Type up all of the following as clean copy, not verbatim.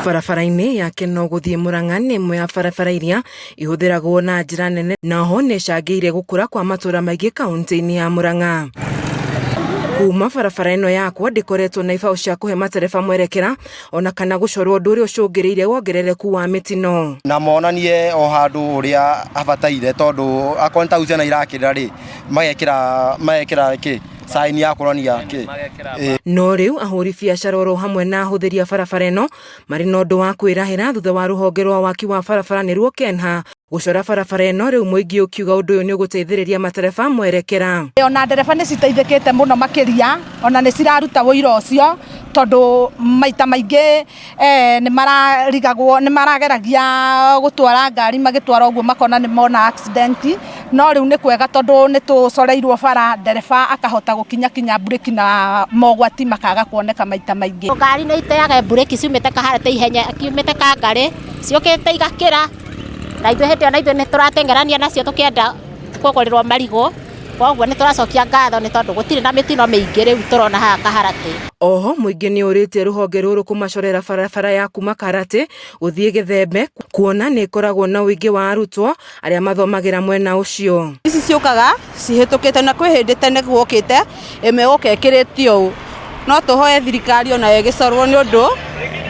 Barabara-inĩ ya Kenol gũthiĩ Murang'a nĩ ĩmwe ya barabara iria ihũthĩragwo na njĩra nene na oho nĩ ĩcangĩire gũkũra kwa matũra maingĩ kaunti-inĩ ya Murang'a. Kuma barabara ĩno yakwo ndĩkoretwo na ibaũ cia kũhe matereba mwerekera ona kana gũcorwo ũndũ ũrĩa ũcũngĩrĩirie wongerereku wa mĩtino. Na monanie o handũ ũrĩa habataire tondũ akorwo nĩ ta ciana irakĩrĩra rĩ, magekĩra magekĩra kĩ sign ya kuonania kĩ. No rĩu ahũri biacara oro hamwe na ahũthĩri a barabara ĩno marĩ na ũndũ wa kwĩrahĩra thutha wa rũhonge rwa waki wa barabara nĩruo KENHA gũcora barabara ĩno rĩu mũingĩ ũkiuga ũndũ ũyũ nĩ ũgũteithĩrĩria matereba mwerekera. Ona ndereba nĩ citeithĩkĩte mũno makĩria ona nĩ ciraruta ũira ũcio tondũ maita maingĩ eh, nĩ mararigagwo nĩ marageragia gũtwara ngari magĩtwara ũguo makona nĩ mona accident no rĩu nĩ kwega tondũ nĩ tũcoreirwo bara ndereba akahota gũkinyakinya mburĩki na mogwati makaga kuoneka maita maingĩ. Ngari nĩ iteaga mburĩki ciumĩte Kaharati ihenya ciumĩte Kangarĩ ciũkĩte igakĩra na ithuĩ hĩndĩ ĩyo na ithuĩ nĩ tũrateng'erania nacio tũkĩenda kũgũrĩrwo marigũ. Koguo nĩ tũracokia ngatho nĩ tondũ gũtirĩ na mĩtino mĩingĩ rĩu tũrona haha Kaharatĩ. Oho mũingĩ nĩ ũrĩtie rũhonge rũrũ kũmacorera barabara ya kuma Kaharatĩ gũthiĩ Gĩthembe kuona nĩ ĩkoragwo na ũingĩ wa arutwo arĩa mathomagĩra mwena ũcio. Ici ciũkaga cihĩtũkĩte na kwĩ hĩndĩ tene gwokĩte ĩmwe ĩgoka ĩkĩrĩtio ũũ. No tũhoe thirikari onayo ĩgĩcorwo nĩ ũndũ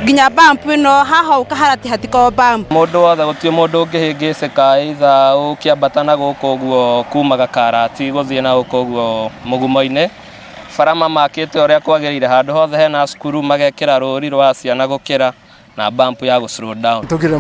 nginya bump ĩno haha ũũ Kaharatĩ hatikoragwo bump. Mũndũ wothe gũtirĩ mũndũ ũngĩhĩngĩcĩka either ũkĩambata na gũkũ ũguo kuma Gakarati gũthiĩ na gũkũ ũguo mũgumo-inĩ. Bara mamakĩte ũrĩa kwagĩrĩire, handũ hothe hena cukuru magekĩra rũri rwa ciana gũkĩra na bump ya gũ slow down. Tũngire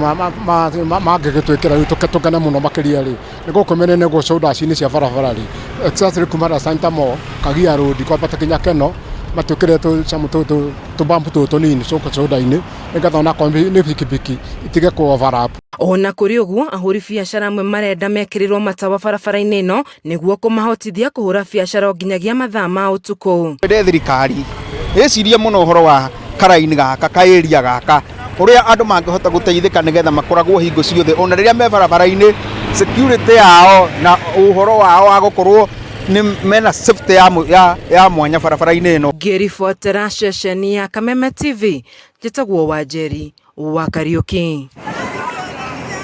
mangĩgĩtwĩkĩra rĩu tũkene mũno makĩria rĩ nĩ gũkũ mĩena-inĩ gũ shoulders-inĩ cia barabara rĩ especially kuma na Santa Mall Kagia Road kwambata nginya Kenol matwĩkĩre tũ bump tũtũ tũnini shoulder-inĩ nĩgetha onakorwo nĩ bikibiki itige kũ overlap. Ona kũrĩ ũguo ahũri biacara amwe marenda mekĩrĩrwo matawa barabara-inĩ ĩno nĩguo kũmahotithia kũhũra biacara o nginyagia mathaa ma ũtukũ. Twende thirikari ĩcirie mũno ũhoro wa karaini gaka ka area gaka ũrĩa andũ mangĩhota gũteithĩka nĩgetha makoragwo hingo ciothe ona rĩrĩa me barabara-inĩ security yao na ũhoro wao wa gũkorwo nĩ mena safety ya, ya, ya mwanya barabara-inĩ ĩno. Ngĩribotera ceceni ya Kameme TV, njĩtagwo Wanjeri wa Kariũki.